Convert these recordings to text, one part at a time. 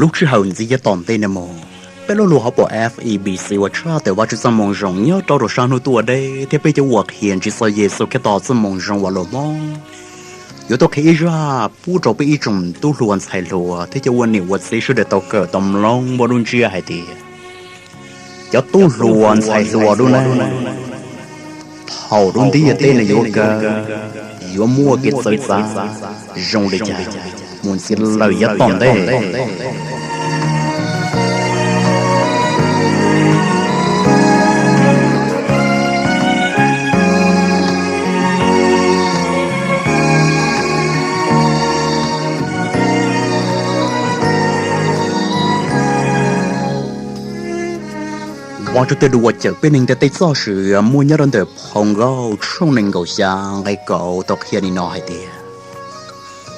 Lub sij hawm ntxiv yav tom ntej no mus, peb lub lus hauv paus F E B C uas tshaj tawm Vajtswv txoj moo zoo nyob rau rau sab hnub tuaj deb thiab peb cov uas qhia ntsig txog Yexus Khetos txoj moo zoo uas los Hmoob, yuav tuaj qhia ib zaj pub rau peb ib tsoom tub hluas ntxhais hluas thiab cov ua niam ua txiv sawv daws tau kawm tau mloog npaum lub ntsiab hais tias, cov tub hluas ntxhais hluas lub neej, thaum lub ntiaj teb no yuav kawg, yuav muaj kev txawv txav zoo li cas, mus ntxiv lawm yav tom ntej. Vajtswv tej lus uas cawm peb neeg ntiaj teb txoj sia muaj nyob rau ntawm Phau Nkauj tshooj nees nkaum xya nqe kaum tau qhia li no hais tias,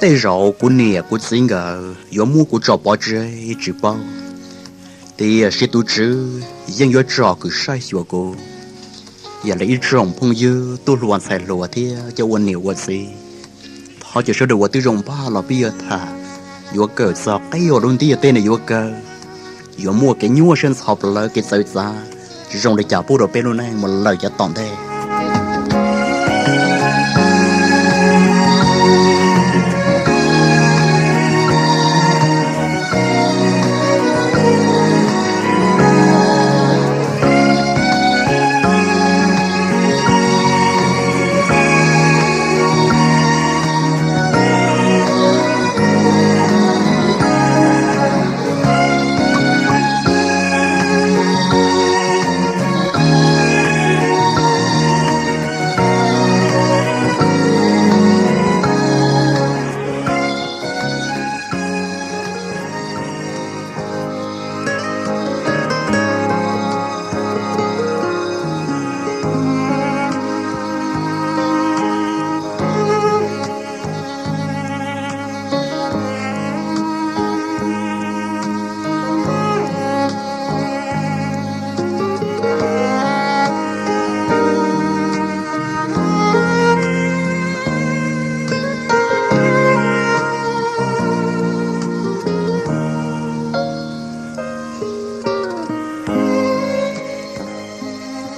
tej zaum kuv niam kuv txiv nkawd yuav muab kuv tso pov tseg tsis paub, tiam sis tus Tswv yeej yuav tsom kwm saib xyuas kuv. Yog li ib tsoom phooj ywg tub hluas ntxhais hluas thiab cov ua niam ua txiv, thov caw sawv daws ua tib zoo npaj los peb yuav tham, yuav kawm txog qib uas lub ntiaj teb no yuav kawg, yuav muaj kev nyuaj siab ntxhov plawv kev txawv txav zoo li cas pub rau peb lub neej mus lawm yav tom ntej.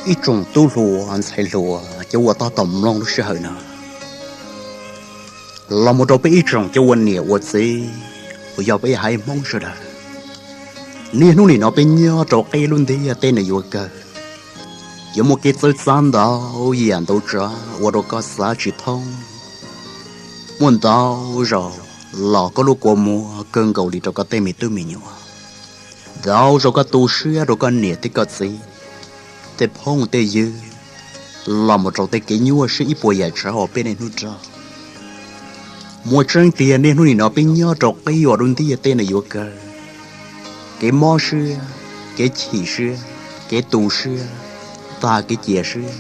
Ib tsoom tub hluas ntxhais hluas cov uas tab tom mloog lub sij hawm no, los mus rau peb ib tsoom cov ua niam ua txiv uas yog peb haiv Hmoob sawv daws, niaj hnub nim no peb nyob rau qib lub ntiaj teb no yuav kawg, yuav muaj kev txawv txav ntau yam ntau tsav ua rau koj xav tsis thoob. Muaj ntau zaus los koj lub kua muag kawg nkaus li rau koj tej me tub me nyuam. Ntau zaus koj tu siab rau koj niam thiab koj txiv, tej phooj tej ywg, los mus rau tej kev nyuaj siab ib puas yam tsav uas peb niaj hnub raug. Muaj tseeb tiag niaj hnub nim no peb nyob rau qib uas lub ntiaj teb no yuav kawg, kev mob siab, kev chim siab, kev tu siab, tag kev cia siab,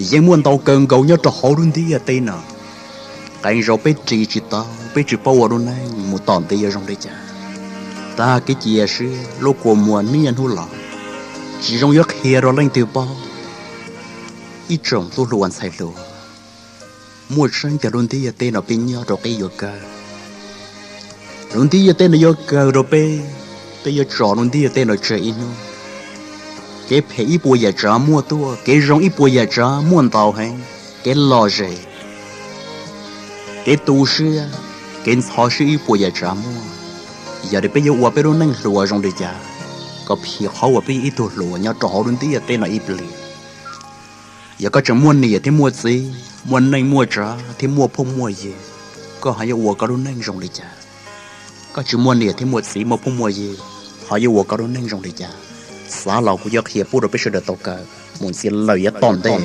yeej muaj ntau kawg nkaus nyob rau hauv lub ntiaj teb no. Qee zaus peb ris tsis tau, peb tsis paub ua lub neej mus tom ntej yuav zoo li cas. Tag kev cia siab, lub kua muag niaj hnub los, tsis zoo yuav qhia rau leej twg paub. Ib tsoom tub hluas ntxhais hluas, muaj tseeb tiag lub ntiaj teb no peb nyob rau qib yuav kawg. Lub ntiaj teb no yuav kawg rau peb, peb yuav tso lub ntiaj teb no tseg ib hnub. Kev phem ib puas yam tsav muaj tuaj, kev zoo ib puas yam tsav muaj ntau heev, kev lom zem, kev tu siab, kev ntxhov siab ib puas yam tsav muaj. Yog li peb yuav ua peb lub neej hluas zoo li cas, kom phim qhov uas peb yog ib tug hluas nyob rau hauv lub ntiaj teb no ib pliag. Yog koj tseem muaj niam thiab muaj txiv, muaj neej muaj tsav thiab muaj phooj muaj ywg, koj ho yuav ua koj lub neej zoo li cas? Koj tsis muaj niam thiab muaj txiv, muaj phooj muaj ywg, ho yuav ua koj lub neej zoo li cas? Xav los kuv yuav qhia pub rau peb sawv daws tau kawm mus ntxiv lawm yav tom ntej.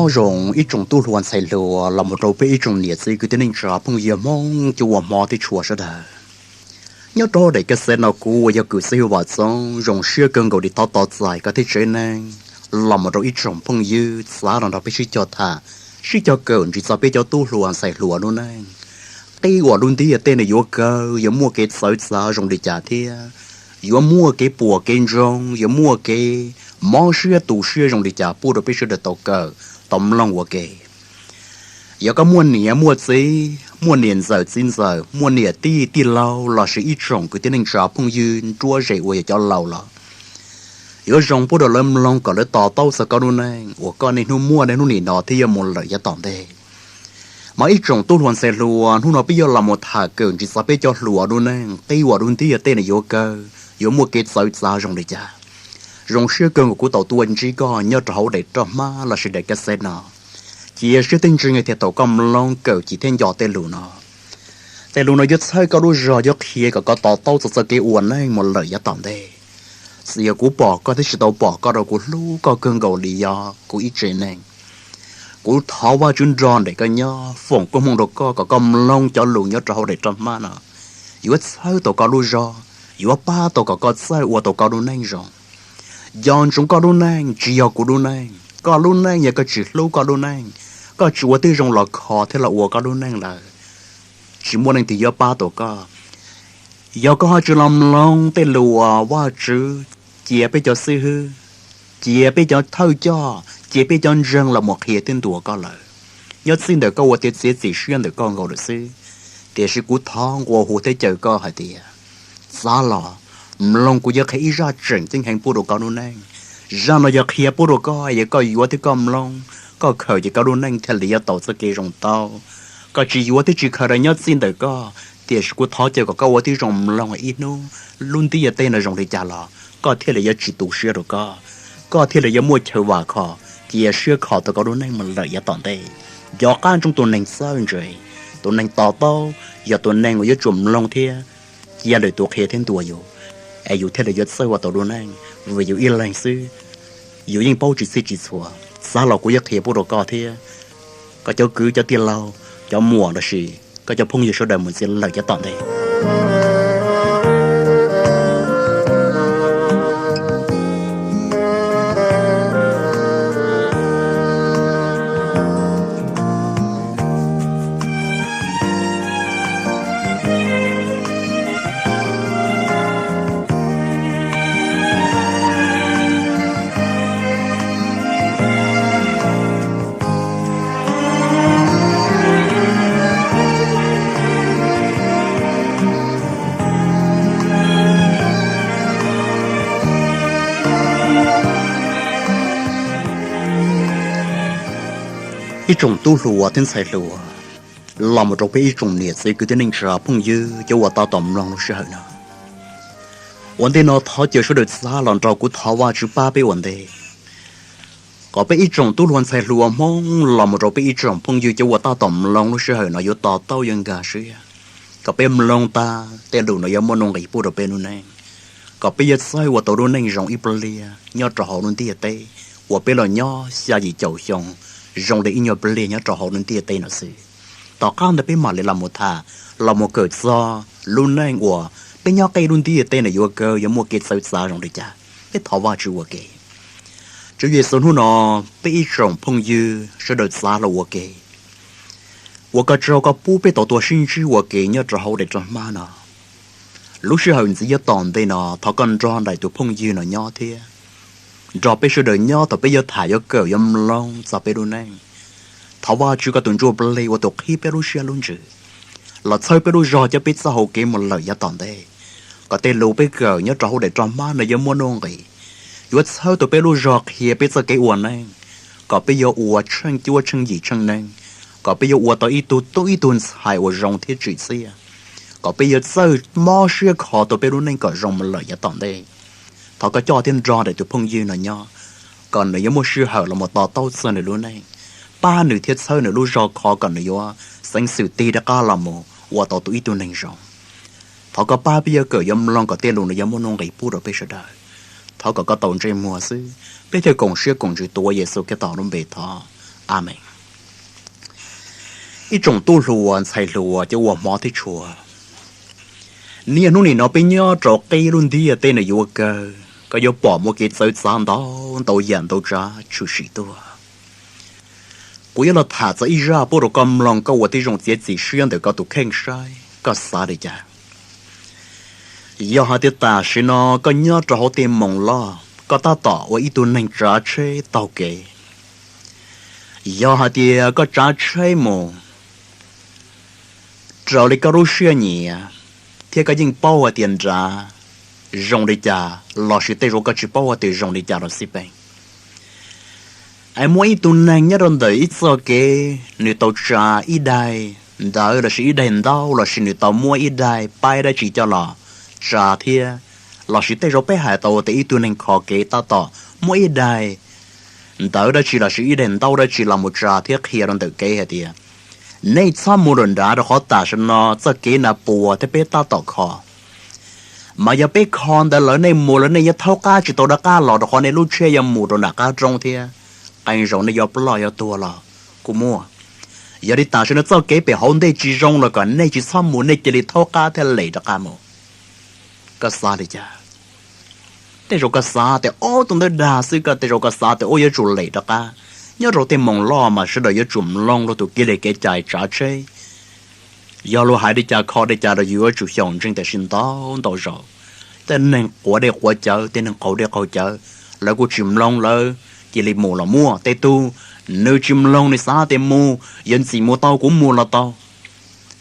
Nyob zoo ib tsoom tub hluas ntxhais hluas los mus rau peb ib tsoom niam txiv kwv tij neej tsa phooj ywg Hmoob cov uas hmov thiab tshua sawv daws. Nyob rau daim ka xev no kuv uas yog kws xev hwj vam txoov zoo siab kawg nkaus li thov tos txais koj thiab tsev neeg los mus rau ib tsoom phooj ywg txav los nrog peb sib cog tham, sib cog kawm ntsis txog peb cov tub hluas ntxhais hluas lub neej. Qib uas lub ntiaj teb no yuav kawg yuav muaj kev txawv txav zoo li cas thiab yuav muaj kev puas kev ntsoog, yuav muaj kev mob siab tu siab zoo li cas pub rau peb sawv daws tau kawm tau mloog ua ke. Yog koj muaj niam muaj txiv, muaj niam ntxawm txiv ntxawm, muaj niam tij tij laug lossis ib tsoom kwv tij neej tsa phooj ywg nruab ze uas yog cov laus los, yuav zoo pub rau lawv mloog kom lawv to taub txog koj lub neej uas koj niaj hnub muaj niaj hnub nim no thiab yuav mus lawm yav tom ntej. Mas ib tsoom tub hluas ntxhais hluas, hnub no peb yuav los mus tham kawm ntsis txog peb cov hluas lub neej, qib uas lub ntiaj teb no yuav kawg yuav muaj kev txawv txav zoo li cas. Zoo siab kawg uas kuv tau tuaj ntsib koj nyob rau hauv daim roj hmab lossis daim ka xev no. Cia siab thiab ntseeg tias thaum koj mloog kawm cim thiab nco tej lus no, tej lus no yuav txhawb koj lub zog, yuav qhia kom koj to taub txog txoj kev ua neej mus lawm yav tom ntej. Txawm yog kuv pom koj thiab tsis tau pom koj los kuv hlub koj kawg nkaus li yog kuv ib tsev neeg. Kuv thov Vajtswv nrog nraim koj nyob, foom koob hmoov rau koj kom koj mloog cov lus nyob rau hauv daim roj hmab no, yuav txhawb tau koj lub zog, yuav pab tau kom koj txawj ua tau koj lub neej zoo. Nco ntsoov koj lub neej tsis yog kuv lub neej. Koj lub neej yog koj tsis hlub koj lub neej, koj tsis ua tib zoo los kho thiab los ua koj lub neej lawm, tsis muaj leej twg yuav pab tau koj. Yog koj ho tsis los mloog tej lus uas Vajtswv cia peb cov xib hwb, cia peb cov thawj coj, cia peb cov ntseeg los mus qhia thiab ntuas koj lawm, nyob txij ntawm koj ua tiav txiav txim siab ntawm koj nkaus lawm xwb. Tiam sis kuv thov nqua hu thiab caw koj hais tias, txav los mloog, kuv yuav qhia ib zaj tseem ceeb heev pub rau koj lub neej. Zaj no yog qhia pub rau koj, yog koj yuav thiab koj mloog, koj khaws ces koj lub neej thiaj li yuav tau txoj kev zoo tau. Koj tsis yuav thiab tsis khaws los nyob txij ntawm koj, tiam sis kuv thov caw kom koj ua tib zoo mloog ib hnub lub ntiaj teb no zoo li cas los koj thiaj li yuav tsis tu siab rau koj, koj thiaj li yuav muaj chaw vam khom, cia siab khom tau koj lub neej mus lawm yav tom ntej. Nco qab ntsoov tus neeg txawj ntse, tus neeg to taub, yog tus neeg uas yuav tsum mloog thiab cia lwm tus qhia thiab ntuas yus, es yus thiaj li yuav txawj ua tau lub neej, vim yus ib leeg xwb yus yeej paub tsis txhij tsis txhua. Txav los kuv yuav qhia pub rau koj thiab koj cov kwv cov tij laug, cov muam lossis koj cov phooj ywg sawv daws mus ntxiv lawm yav tom ntej. Ib tsoom tub hluas thiab ntxhais hluas, los mus rau peb ib tsoom niam txiv kwv tij neej tsa phooj ywg cov uas tab tom mloog lub sij hawm no. Ua ntej no thov caw sawv daws txav los nrog kuv thov Vajtswv pab peb ua ntej, kom peb ib tsoom tub hluas ntxhais hluas Hmoob los mus rau peb ib tsoom phooj ywg cov uas tab tom mloog lub sij hawm no yuav to taub yuav nkag siab, kom peb mloog tag tej lus no yuav muaj nuj nqis pub rau peb lub neej, kom peb yuav txawj ua tau lub neej zoo ib pliag nyob rau hauv lub ntiaj teb uas peb los nyob xya yim caum xyoo, zoo li ib nyuag pliag nyob rau hauv lub ntiaj teb no xwb. Tom qab ntawd peb mam li los mus tham, los mus kawm txog lub neej uas peb nyob qib lub ntiaj teb no yuav kawg yuav muaj kev txawv txav zoo li cas. Peb thov Vajtswv ua ke. Tswv Yexus, hnub no peb ib tsoom phooj ywg sawv daws txav los ua ke, ua koj tsaug koj pub peb tau tuaj sib ntsib ua ke nyob rau hauv daim roj hmab no. Lub sij hawm ntxiv yav tom ntej no thov koj nrog nraim tus phooj ywg no nyob thiab nrog peb sawv daws nyob thaum peb yuav tham yuav kawm yuav mloog txog peb lub neej. Thov Vajtswv koj tus Ntsujplig ua tus qhib peb lub siab lub ntsws, los txhawb peb lub zog coj peb txoj hau kev mus lawm yav tom ntej, kom tej lus peb kawm nyob rau hauv daim roj hmab no yuav muaj nuj nqis, yuav txhawb tau peb lub zog qhia peb txoj kev ua neej, kom peb yuav ua tsheej cuab tsheej yim tsheej neeg, kom peb yuav ua tau ib tug tub ib tug ntxhais uas zoo thiab tsim txiaj, kom peb yuav txawj mob siab kho tau peb lub neej kom zoo mus lawm yav tom ntej. Thov koj coj thiab nrog nraim tus phooj ywg no nyob, kom nws yuav muaj sij hawm los mus to taub txog nws lub neej, pab nws thiab txhawb nws lub zog kho kom nws yuav xeev xwm tig rov qab los mus ua tau tus ib tug neeg zoo. Thov koj pab peb yuav kawm yuav mloog kom tej lus no yuav muaj nuj nqis pub rau peb sawv daws. Thov kom koj tau ntsej muag xwb, peb thiaj koom siab koom ntsws tuav Yexus Khetos lub npe thov. Amees. Ib tsoom tub hluas ntxhais hluas cov uas hmov thiab tshua, niaj hnub nim no peb nyob rau qib lub ntiaj teb no yuav kawg, koj yuav pom muaj kev txawv txav ntau ntau yam ntau tsav tshwm sim tuaj. Kuv yuav los tham txog ib zaj pub rau koj mloog, koj ua tib zoo txiav txim siab ntawm koj tus kheej saib koj xav li cas. Yog hais tias tam sim no koj nyob rau hauv tej moos loj, koj tab tom ua ib tug neeg tsav tsheb taug kev, yog hais tias koj tsav tsheb mus raws li koj lub siab nyiam, thiab koj yeej paub hais tias nrad zoo li cas lossis tej zaum koj tsis paub hais tias zoo li cas los xij peem, es muaj ib tug neeg nyob rau ntawm ib txoj kev nws tau tsa ib daig ntawv lossis ib daig ntaub lossis nws tau muab ib daig paib dab tsi coj los tsa thiab, lossis tej zaum peb hais tau tias ib tug neeg kho kev tab tom muab ib daig ntawv dab tsi lossis ib daig ntaub dab tsi los mus tsa thiab qhia rau ntawm kev hais tias, nej txhob mus lawm nrad rau qhov tam sim no txoj kev na puas thiab peb tab tom kho. Mas yog peb kho ntawd lawm nej mus lawm nej yuav thaub qab tsis tau rov qab los rau qhov nej lub tsheb yuav mus rau nram qab roob thiab, qee zaus nej yuav ploj yuav tuag los kuj muaj. Yog li tam sim no txoj kev pem hauv ntej tsis zoo los kom nej tsis txhob mus, nej cia li thaub qab thiab lem rov qab mus. Koj xav li cas? Tej zaum koj xav tias ob tug ntawd dag xwb, koj tej zaum koj xav tias ua yuav tsum lem rov qab. Nyob rau tej moos loj mas sawv daws yuav tsum mloog luag tus kev li kev cai tsav tsheb. Yog luag hais li cas kho li cas los yuav tsum xyaum ntseeg tam sim ntau ntau zaus. Tej neeg quav dej quav cawv, tej neeg qaug dej qaug cawv, lawv kuj tsis mloog, lawv cia li mus los muaj. Tej tug nws tsis mloog, nws xav tias mus, yog ntxim mus tau kuv mus los tau,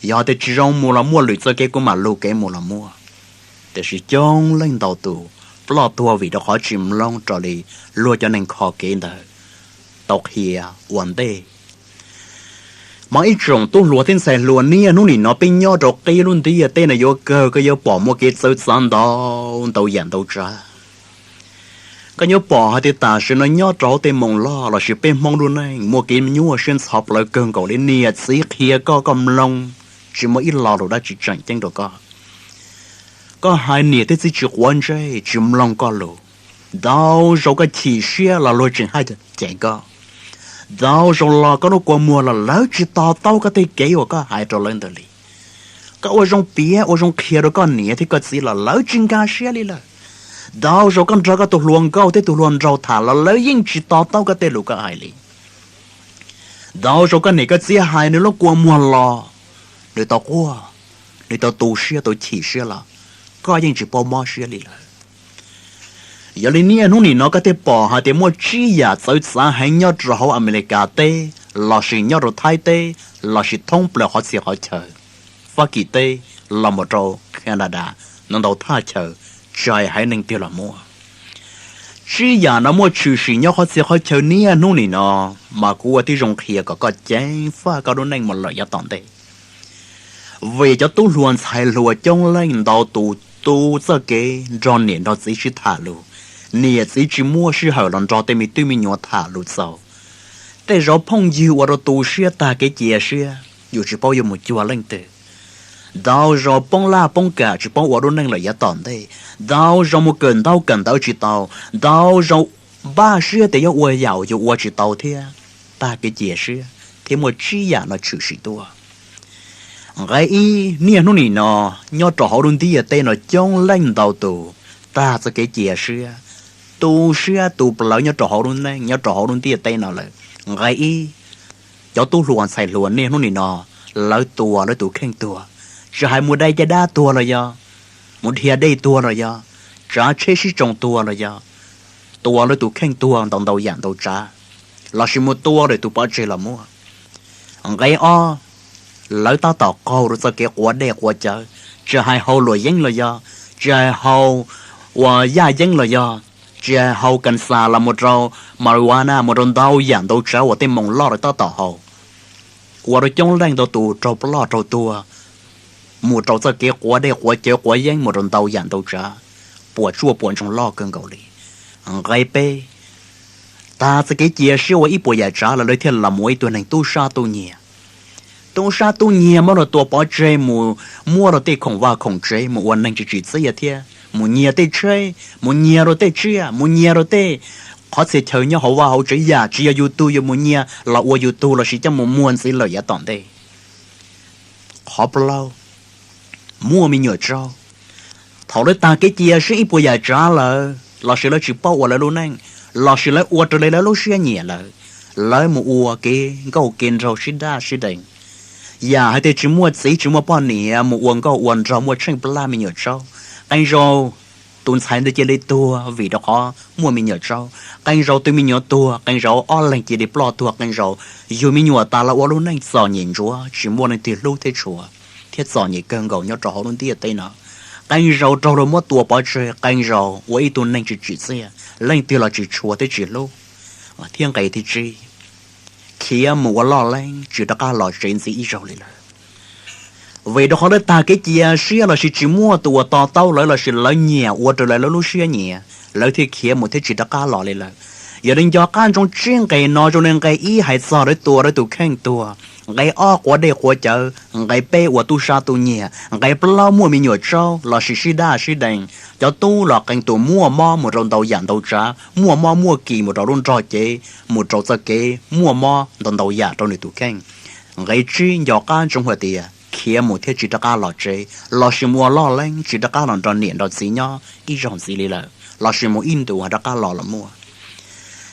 yog tias tsis zoo mus los muaj, lwm txoj kev kuv mam lug kev mus los muaj. Tiam sis coob leej ntau tus ploj tuag vim rau qhov tsis mloog raws li luag cov neeg kho kev ntawd tau qhia ua ntej. Mas ib tsoom tub hluas thiab ntxhais hluas, niaj hnub nim no peb nyob rau qib lub ntiaj teb no yuav kawg, koj yuav pom muaj kev txawv txav ntau ntau yam ntau tsav. Koj yuav pom hais tias tam sim no nyob rau hauv tej moos loj lossis peb Hmoob lub neej muaj kev nyuaj siab ntxhov plawv kawg nkaus li. Niam txiv qhia koj, koj mloog tsis muaj ib lo lus dab tsi tseem ceeb rau koj. Koj hais niam thiab txiv tsis quav ntsej, tsis mloog koj lus. Ntau zaus koj chim siab los luag tseem haj ceev koj. Ntau zaus los koj lub kua muag los lawv tsis to taub koj tej kev uas koj hais rau lawv ntawd li. Koj ua zoo piav ua zoo qhia rau koj niam thiab koj txiv los lawv tsis nkag siab li lawm. Ntau zaus koj nrog koj tus hluas nkauj thiab tus hluas nraug tham los lawv yeej tsis to taub koj tej lus koj hais li. Ntau zaus koj niam koj txiv hais nws lub kua muag los, nws tau quaj, nws tau tu siab tau chim siab los koj yeej tsis paub mob siab li lawm. Yog li niaj hnub nim no koj thiaj pom hais tias muaj tsib yam txawv txav heev nyob rau hauv Amelikas teb, lossis nyob rau Thaib teb, lossis thoob plaws qhov txhia qhov chaw, Fab Kis teb, los mus rau Canada, ntau ntau thaj chaw, tsis hais haiv neeg twg los muaj. Tsib yam no muaj tshwm sim nyob qhov txhia qhov chaw niaj hnub nim no, mas kuv ua tib zoo qhia kom koj ceev faj koj lub neej mus lawm yav tom ntej. Vim cov tub hluas ntxhais hluas coob leej ntau tus tu txoj kev nrog niam nrog txiv sib tham lus, niam txiv tsis muaj sij hawm los nrog tej me tub me nyuam tham lus txaus. Tej zaum phooj ywg ua rau tu siab tag kev cia siab, yus tsis paub yuav mus cuag leej twg. Ntau zaus poob laj poob kam tsis paub ua lub neej lawm yav tom ntej. Ntau zaus mus kawm ntaub kawm ntawv tsis tau. Ntau zaus npaj siab tias yuav ua yam uas yus ua tsis tau thiab, tag kev cia siab thiab muaj tsib yam no tshwm sim tuaj. Nqe ib, niaj hnub nim no nyob rau hauv lub ntiaj teb no coob leej ntau tus tag txoj kev cia siab, tu siab tu plawv nyob rau hauv lub neej nyob rau hauv lub ntiaj teb no lawm. Nqe ib, cov tub hluas ntxhais hluas niaj hnub nim no lawv tua lawv tus kheej tuag, tsis hais mus dai caj dab tuag los yog, mus dhia dej tuag los yog, tsav tsheb sib tsoo tuag los yog, tua lawv tus kheej tuag ntau ntau yam ntau tsav, lossis mus tua lawv tus pov tseg los muaj. Nqe ob, lawv tab tom qaug rau txoj kev quav dej quav cawv, tsis hais hau luam yeeb los yog, tsis hais hau uas yaj yeeb los yog, tsis hais hau kas xas los mus rau marijuana mus rau ntau yam ntau tsav uas tej moos loj lawv tab tom hau, ua rau coob leej ntau tus raug ploj raug tuag, mus rau txoj kev quav dej quav cawv quav yeeb mus rau ntau yam ntau tsav, puas tsuaj puas ntsoog loj kawg nkaus li. Nqe peb, tag txoj kev cia siab ua ib puas yam tsav los lawv thiaj los mus ua ib tug neeg tub sab tub nyiag. Tub sab tub nyiag muab luag tua pov tseg mus muab rau tej khoom vaj khoom tsev mus ua neeg tsis tsim txiaj thiab, mus nyiag tej tsheb, mus nyiag rau tej tsiaj, mus nyiag rau tej qhov txhia chaw nyob hauv vaj hauv tsev yam tsis yog yus tug yuav mus nyiag los ua yus tug lossis coj mus muag ntxiv lawm yav tom ntej. Qhov plaub, muaj me nyuam tsaub. Thaum lawv tag kev cia siab ib puas yam tsav lawm lossis lawv tsis paub ua lawv lub neej, lossis lawv ua raws li lawv lub siab nyiam lawm, lawv mus ua kev nkauj kev nraug sib daj sib deev. Yam hais tias tsis muaj txiv tsis muaj poj niam mus ua nkauj ua nraug muaj tsheej plab me nyuam tsaub. Qee zaus tus ntxhais ntawd cia li tuag vim rau qhov muaj me nyuam tsaub. Qee zaus tus me nyuam tuag, qee zaus ob leeg cia li ploj tuag, qee zaus yug me nyuam tas los ua lub neej txom nyem ntsuav tsis muaj leej twg hlub thiab tshua, thiab txom nyem kawg nkaus nyob rau hauv lub ntiaj teb no. Qee zaus raug luag muab tua pov tseg, qee zaus ua ib tug neeg tsis tsim txiaj, leej twg los tsis tshua thiab tsis hlub. Thiab nqe thib tsib, khiav mus ua loj leeb tsis rov qab los tsev ntxiv ib zaug li lawm. Vim rau qhov lawv tag kev cia siab lossis tsis muaj tus uas to taub lawv lossis lawv nyiam ua raws li lawv lub siab nyiam, lawv thiaj khiav mus thiab tsis rov qab los li lawm. Yog li nco qab ntsoov tsib nqe no zoo li nqe ib hais txog lawv tua lawv tus kheej tuag, nqe ob quav dej quav cawv, nqe peb ua tub sab tub nyiag, nqe plaub muaj me nyuam tsaub lossis sib daj sib deev, cov tub los qee tus muaj mob mus rau ntau yam ntau tsav, muaj mob muaj kis mus rau lub nrog cev, mus rau txoj kev muaj mob ntau ntau yam rau nws tus kheej. Nqe tsib nco qab ntsoov hais tias khiav mus thiab tsis rov qab los tsev, lossis mus ua loj leeb tsis rov qab los nrog niam nrog txiv nyob ib zaug ntxiv li lawm, lossis mus ib ntus rov qab los los muaj.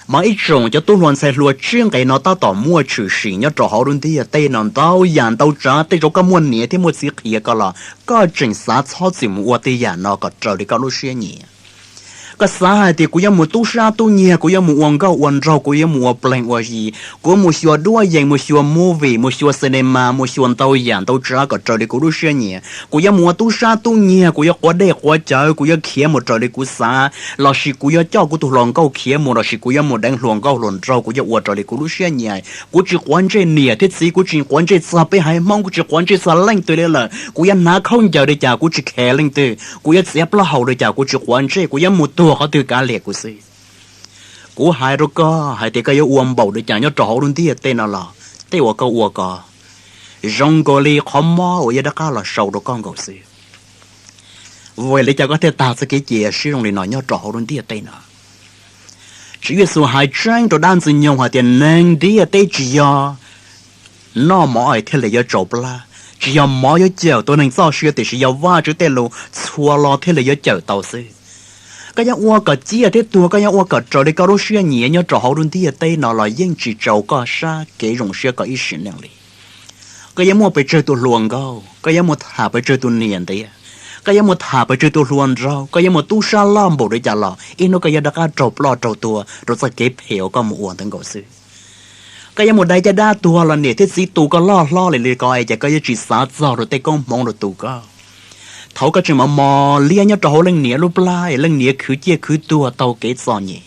Mas ib tsoom cov tub hluas ntxhais hluas, tsib nqe no tab tom muaj tshwm sim nyob rau hauv lub ntiaj teb no ntau yam ntau tsav. Tej zaum koj muaj niam thiab muaj txiv qhia koj los koj tseem xav txhob txwm mus ua tej yam no kom raws li koj lub siab nyiam. Koj xav hais tias kuv yuav mus tub sab tub nyiag, kuv yuav mus ua nkauj ua nraug, kuv yuav mus ua plees ua yi, kuv yuav mus xyuas duab yees, mus xyuas movie, mus xyuas cinema, mus xyuas ntau yam ntau tsav kom raws li kuv lub siab nyiam. Kuv yuav mus ua tub sab tub nyiag, kuv yuav quav dej quav cawv, kuv yuav khiav mus raws li kuv xav, lossis kuv yuav coj kuv tus hluas nkauj khiav mus, lossis kuv yuav mus deev hluas nkauj hluas nraug, kuv yuav ua raws li kuv lub siab nyiam. Kuv tsis quav ntsej niam thiab txiv, kuv tsis quav ntsej txog peb haiv Hmoob, kuv tsis quav ntsej txog leej twg li lawm. Kuv yuav hnav khaub ncaws li cas kuv tsis kheev leej twg, kuv yuav txiav plaub hau li cas kuv tsis quav ntsej, kuv yuav mus tuag qhov twg kav liam kuv xwb. Kuv hais rau koj hais tias koj yuav ua npaum li cas nyob rau hauv lub ntiaj teb no los tej uas koj ua ko zoo nkaus li qhov mob uas yuav rov qab los sau rau koj nkaus xwb. Vim li cas koj thiaj tag txoj kev cia siab zoo li no nyob rau hauv lub ntiaj teb no? Tswv Yexus hais tseeb rau dab Ntxwg Nyoog hais tias neeg ntiaj teb tsis yog noj mov thiaj li yuav tsaus plab, tsis yog mov yuav cawm tau neeg txoj sia, tiam sis yog Vajtswv tej lus txhua lo thiaj li yuav cawm tau xwb. Koj yuav ua kom ciaj thiab tuag, koj yuav ua kom raws li koj lub siab nyiam nyob rau hauv lub ntiaj teb no los yeej tsis tsaus koj sab kev zoo siab koj ib sim neej li. Koj yuav muaj pes tsawg tus hluas nkauj, koj yuav mus tham pes tsawg tus niam ntiav, koj yuav mus tham pes tsawg tus hluas nraug, koj yuav mus tub sab loj npaum li cas los ib hnub koj yuav rov qab raug ploj raug tuag rau txoj kev phem uas koj mus ua ntawd nkaus xwb. Koj yuav mus dai caj dab tuag los niam thiab txiv tu koj loj hlob li li ko es ces koj yuav tsis xav txog rau tej koob hmoov rau tus koj. Thaum koj tseem mos mos liab nyob rau hauv leej niam lub plab es leej niam khwv ciaj khwv tuag taug kev txom nyem,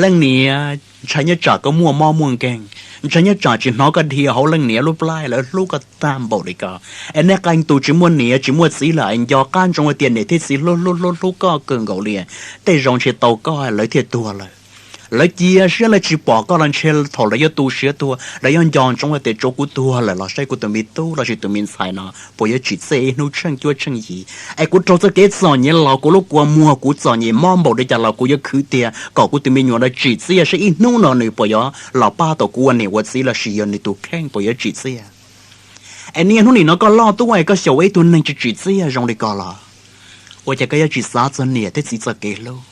leej niam ntshai nyob tsam koj muaj mob muaj nkeeg, ntshai nyob tsam tsis hnov koj dhia hauv leej niam lub plab, lawv hlub koj tag npaum li ko. Es nej qee tus tsis muaj niam tsis muaj txiv lawm es nco qab ntsoov hais tias niam thiab txiv hlub hlub hlub hlub koj kawg nkaus li, tej zaum ntshe tau koj lawv thiaj tuag lawm. Lawv cia siab lawv tsis pom koj los ntshe thaum lawv yuav tu siav tuag lawv yuav nco ntsoov hais tias tsuav kuv tuag lawm los saib kuv tus me tub lossis tus me ntxhais no puas yuav tsim txiaj ib hnub tsheej cuab tsheej yig, es kuv raug txoj kev txom nyem los kuv lub kua muag, kuv txom nyem mob npaum li cas los kuv yuav khwv tiag kom kuv tus me nyuam no tsim txiaj saib ib hnub no nws puas yuav los pab tau kuv ua niam ua txiv lossis yog nws tus kheej puas yuav tsim txiaj. Es niaj hnub nim no koj loj tuaj es koj xyaum ua ib tug neeg tsis tsim txiaj zoo li ko los, ua cas koj yuav tsis xav txog niam thiab txiv txoj kev hlub?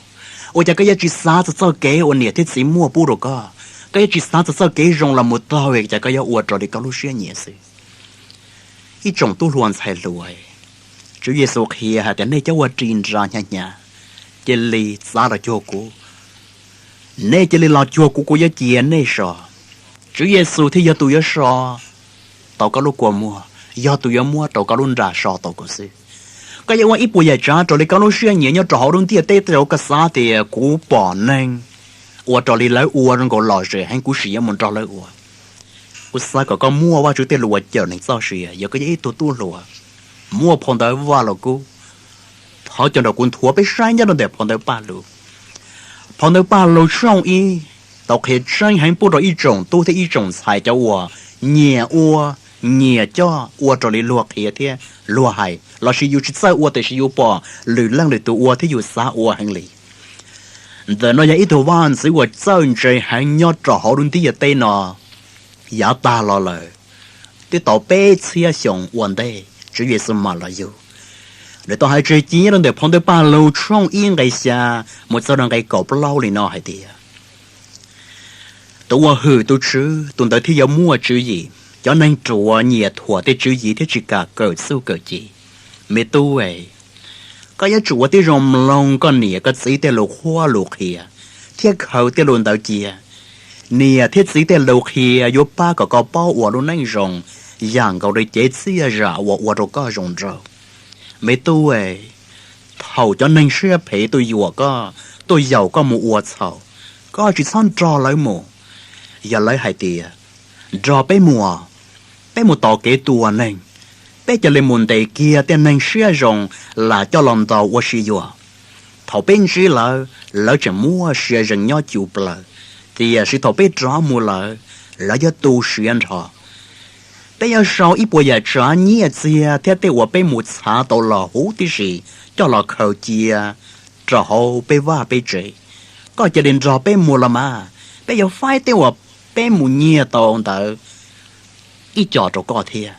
Ua cas koj yuav tsis xav txog txoj kev uas niam thiab txiv muaj pub rau koj? Koj yuav tsis xav txog txoj kev zoo los mus taug, cas koj yuav ua raws li koj lub siab nyiam xwb? Ib tsoom tub hluas ntxhais hluas, Tswv Yexus qhia hais tias nej cov uas ris nra hnyav hnyav, cia li txav los cuag kuv. Nej cia li los cuag kuv, kuv yuav cia nej so. Tswv Yexus thiaj yog tus yuav so tau koj lub kua muag, yog tus yuav muab rau koj lub nra so tau kuv xwb. Koj yuav ua ib puas yam tsav raws li koj lub siab nyiam nyob rau hauv lub ntiaj teb, tej zaum koj xav tias kuv pom neeg ua raws li lawv ua zoo nkaus lom zem heev, kuv sim yuav mus nrog lawv ua. Kuv xav kom koj muaj Vajtswv tej lus uas cawm neeg txoj sia. Yog koj yog ib tug tub hluas, muaj phau ntawv Vaj Lug Kub, thov caw nrog kuv nthuav peb saib nyob rau ntawm phau ntawv Paj Lug. Phau ntawv Paj Lug tshooj ib tau qhia tseeb heev pub rau ib tsoom tub thiab ib tsoom ntxhais cov uas nyiam ua, nyiam coj ua raws li luag qhia thiab luag hais, lossis yus tsis txawj ua tiam sis yus pom lwm leej lwm tus ua thiab yus xav ua heev li. Ntawm no yog ib tug vaj ntxwv uas txawj ntse heev nyob rau hauv lub ntiaj teb no. Yav tag los lawm, twb tau peb txhiab xyoo ua ntej Tswv Yexus mam los yug. Nws tau hais tseg ci nyob rau ntawm phau ntawv Paj Lug tshooj ib nqe xya mus txog rau nqe kaum plaub li no hais tias, tus uas hwm tus Tswv, tus ntawd thiaj yuav muaj tswv yim. Cov neeg ruam nyiam thuam tej tswv yim thiab tsis kam kawm txuj kawm ci. Me tub, koj yuav tsum ua tib zoo mloog koj niam koj txiv tej lus qhuab lus qhia, thiab khaws tej lus ntawd cia. Niam thiab txiv tej lus qhia yuav pab kom koj paub ua lub neej zoo yam nkaus li cev txiaj zam uas ua rau koj zoo nraug. Me tub, thaum cov neeg siab phem tuaj yuam koj, tuaj yaum koj mus ua txhaum, koj tsis txhob nrog lawv mus. Yog lawv hais tias, nrog peb mus, peb mus tos kev tua neeg, peb cia li mus ntes kiag tej neeg siab zoo lam coj los ntaus ua si yuam. Thaum peb ntsib lawv, lawv tseem muaj sia ze es nyob cuj plaws, tiam sis thaum peb rov mus lawm, lawv yuav tu siav nrho. Peb yuav sau ib puas yam tsav nyiaj txiag thiab tej uas peb mus txhav tau los huv tib si coj los khaws cia rau hauv peb vaj peb tsev. Koj cia li nrog peb mus los mas, peb yuav faib tej uas peb mus nyiag tau ntawd ib co rau koj thiab.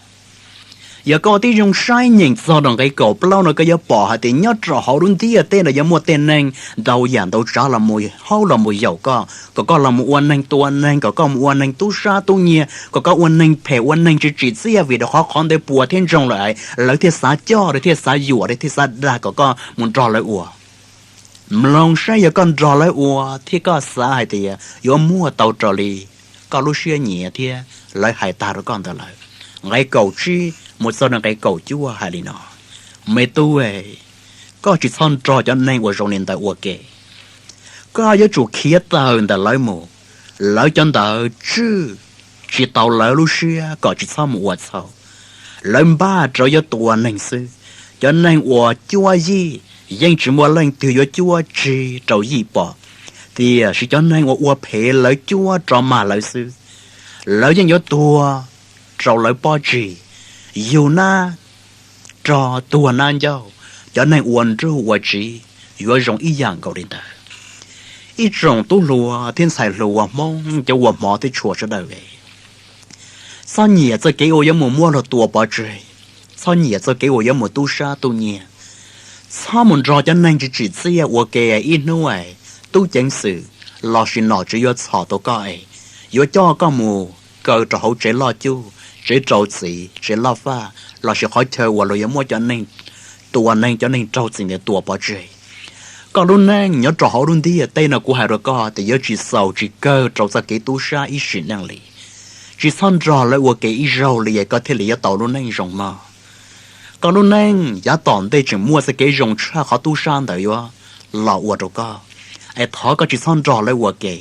Yog koj tib zoo saib nyeem txog rau nqe kaum plaub no koj yuav pom hais tias nyob rau hauv lub ntiaj teb no yuav muaj tej neeg ntau yam ntau tsav los mus haub los mus yaum koj, kom koj los mus ua neeg tua neeg, kom koj mus ua neeg tub sab tub nyiag, kom koj ua neeg phem ua neeg tsis tsim txiaj, vim rau qhov qhov ntawd puas thiab ntsoog lawm, lawv thiaj xav coj, lawv thiaj xav yuam, lawv thiaj xav dag kom koj mus nrog lawv ua. Mloog saib, yog koj nrog lawv ua thiab koj xav hais tias yuav muaj tau raws li koj lub siab nyiam thiab lawv hais tag rau koj ntawd lawm. Nqe kaum tsib mus txog nqe kaum cuaj hais li no, me tub, koj tsis txhob nrog cov neeg uas zoo li ntawd ua ke. Koj yuav tsum khiav tawm ntawm lawv mus. Lawv cov ntawd tswj tsis tau lawv lub siab kom tsis txhob mus ua txhaum. Lawv npaj rau yuav tua neeg xwb. Cov neeg uas cuab yij yeej tsis muaj leej twg yuav cuab tsig rau yij pom, tiam sis cov neeg uas ua phem lawv cuab rov mag lawv xwb. Lawv yeej yuav tuag rau lawv pob tsuas, yug nab rog tuag nab ncauj. Cov neeg ua nruj ua tsiv yuav zoo ib yam nkaus li ntawd. Ib tsoom tub hluas thiab ntxhais hluas Hmoob cov uas hmov thiab tshua sawv daws, txhob nyiam txoj kev uas yuav mus muab luag tua pov tseg, txhob nyiam txoj kev uas yuav mus tub sab tub nyiag. Txhob mus nrog cov neeg tsis tsim txiaj ua ke. Ib hnub tub ceev xwm lossis nom tswv yuav txhom tau koj es yuav coj koj mus kaw rau hauv tsev loj cuj, tsev rau txim, tsev loj faj, lossis qhov chaw uas luag yuav muab cov neeg tua neeg, cov neeg raug txim ntawd tua pov tseg. Koj lub neej nyob rau hauv lub ntiaj teb no kuv hais rau koj tias yuav tsis xaus tsis kawg rau txoj kev tub sab ib sim neej li. Tsis txhob nrog lawv ua ke ib zaug li es koj thiaj li yuav tau lub neej zoo mog. Koj lub neej yav tom ntej tseem muaj txoj kev zoo tshaj qhov tub sab ntawd yuav los ua rau koj, es thov koj tsis txhob nrog lawv ua ke.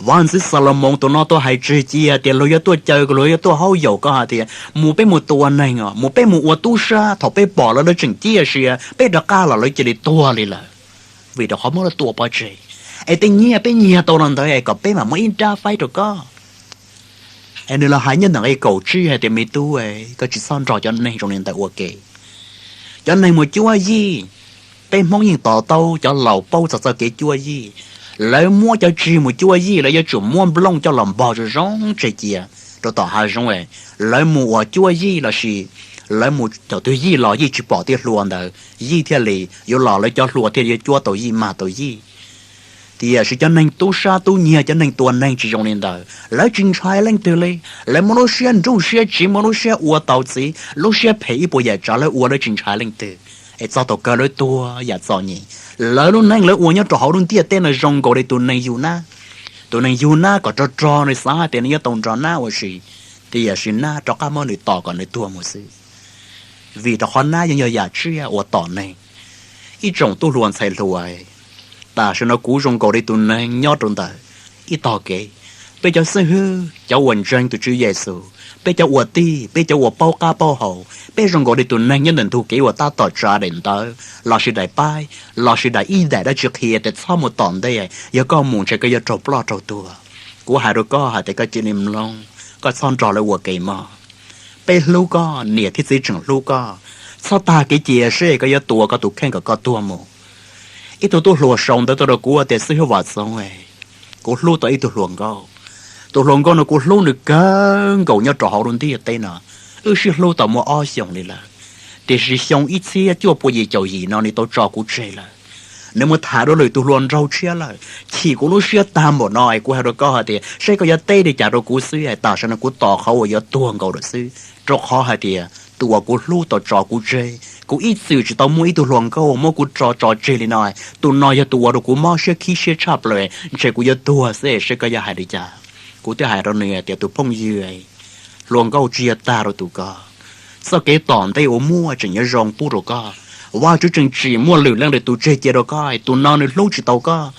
Vaj ntxwv Xalumoos tus no tuaj hais tseg cia tias luag yuav tuaj caw, luag yuav tuaj haub yaum koj hais tias mus peb mus tua neeg os, mus peb mus ua tub sab, thaum peb pom lawv lawv tseem ciaj sia peb rov qab los lawv cia li tuag li lawm, vim rau qhov muab lawv tua pov tseg, es tej nyiaj peb nyiag tau los ntawd es kom peb mam muab ib nrab faib rau koj. Es nws los hais nyob ntawm nqe kaum tsib hais tias me tub, koj tsis txhob nrog cov neeg zoo li ntawd ua ke. Cov neeg mus cuab yij, peb Hmoob yeej to taub cov laus paub txog txoj kev cuab yij. Lawv muab cov tsig mus cuab yij lawv yuav tsum muab nplooj coj los npog zoo zoo tseg cia rau tom hav zoov. Lawv mus ua cuab yij lossis lawv mus thaum twg yij los yij tsis pom tej hlua ntawd yij thiaj li yuav los, lawv cov hlua thiaj yuav cuab tau yij mag tau yij. Tiam sis cov neeg tub sab tub nyiag, cov neeg tua neeg tsis zoo li ntawd, lawv tsis ntshai leej twg li. Lawv muaj lub siab nruj siab tsiv, muaj lub siab ua tau txiv, lub siab phem ib puas yam tsav lawv ua, lawv tsis ntshai leej twg. Es txog thaum kawg lawv tuag yam txom nyem. Lawv lub neej lawv ua nyob rau hauv lub ntiaj teb no zoo nkaus li tus neeg yug nab. Tus neeg yug nab kom rog rog nws xav hais tias nws yuav tau nrog nab ua si, tiam sis nab rov qab muab nws tom kom nws tuag mus xwb. Vim rau qhov nab yeej yog yam tsiaj uas tom neeg. Ib tsoom tub hluas ntxhais hluas, tam sim no kuv zoo nkaus li tus neeg nyob rau ntawm ib tog kev. Peb cov xib hwb, cov uas ntseeg tus Tswv Yexus, peb cov ua tij, peb cov uas paub qab paub hau, peb zoo nkaus li tus neeg nyob ntawm ntug kev uas tab tom tsa daim ntawv lossis daim paib lossis daim ib daim dab tsi qhia tias txhob mus tom ntej, yog koj mus ntshe koj yuav raug ploj raug tuag. Kuv hais rau koj hais tias koj cia li mloog, koj txhob nrog lawv ua ke mog. Peb hlub koj, niam thiab txiv tseem hlub koj. Txhob tag kev cia seb koj yuav tua koj tus kheej kom koj tuag mus. Ib tug tub hluas sau ntawv tuaj rau kuv tias, Xib Hwb Vam Txoov, kuv hlub tau ib tug hluas nkauj. Tus hluas nkauj no kuv hlub nws kawg nkaus nyob rau hauv lub ntiaj teb no. Wb sib hlub tau muaj ob xyoos li lawm, tiam sis xyoo ib txhiab cuaj pua yim caum yim no nws tau tso kuv tseg lawm. Nws mus tham dua lwm tus hluas nraug tshiab lawm. Chim kuv lub siab tag npaum no es kuv hais rau koj hais tias saib koj yuav teb li cas rau kuv xwb, tam sim no kuv tos qhov uas yuav tuag nkaus lawm xwb, rau qhov hais tias tus uas kuv hlub tau tso kuv tseg. Kuv ib txwm tsis tau muaj ib tug hluas nkauj muab kuv tso tso tseg li no. Tus no yog tus ua rau kuv mob siab khib siab tshaj plaws, ntshe kuv yuav tuag xwb, saib koj yuav hais li cas. Kuv thiaj hais rau nws tias, Tus phooj ywg, hluas nkauj tsis yog tag rau tus ko. Txoj kev tom ntej uas muaj tseem yuav zoo pub rau koj. Vajtswv tseem tsim muaj lwm leej lwm tus tseg cia rau koj. Tus no nws hlub tsis tau koj,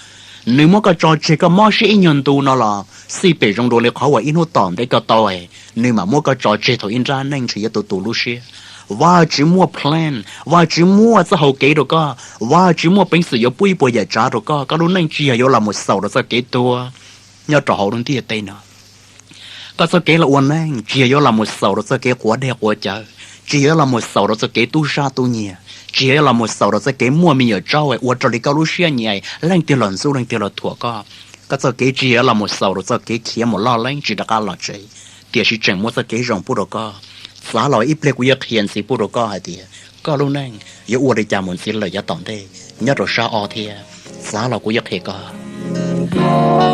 nws muab koj tso tseg koj mob siab ib nyuag ntu no los xij pem zoo dua li qhov uas ib hnub tom ntej koj tau, nws mam muab koj tso tseg thaum ib nrab neej ntshe yuav tu tu lub siab. Vajtswv muaj plan, Vajtswv muaj txoj hau kev rau koj, Vajtswv muaj peev xwm yuav pub ib puas yam tsav rau koj. Koj lub neej tsis yog yuav los mus xaus rau txoj kev tuag nyob rau hauv lub ntiaj teb no. Koj txoj kev los ua neej tsis yog yuav los mus xaus rau txoj kev quav dej quav cawv, tsis yog yuav los mus xaus rau txoj kev tub sab tub nyiag, tsis yog yuav los mus xaus rau txoj kev muaj me nyuam tsaub ua raws li koj lub siab nyiam, leej twg los ntxub leej twg los thuam koj. Koj txoj kev tsis yog yuav los mus xaus rau txoj kev khiav mus loj leeb tsis rov qab los tsev, tiam sis tseem muaj txoj kev zoo pub rau koj. Txav los ib pliag kuv yuav qhia ntxiv pub rau koj hais tias koj lub neej yuav ua li cas mus ntxiv lawm yav tom ntej nyob rau sab ob thiab. Txav los kuv yuav qhia koj.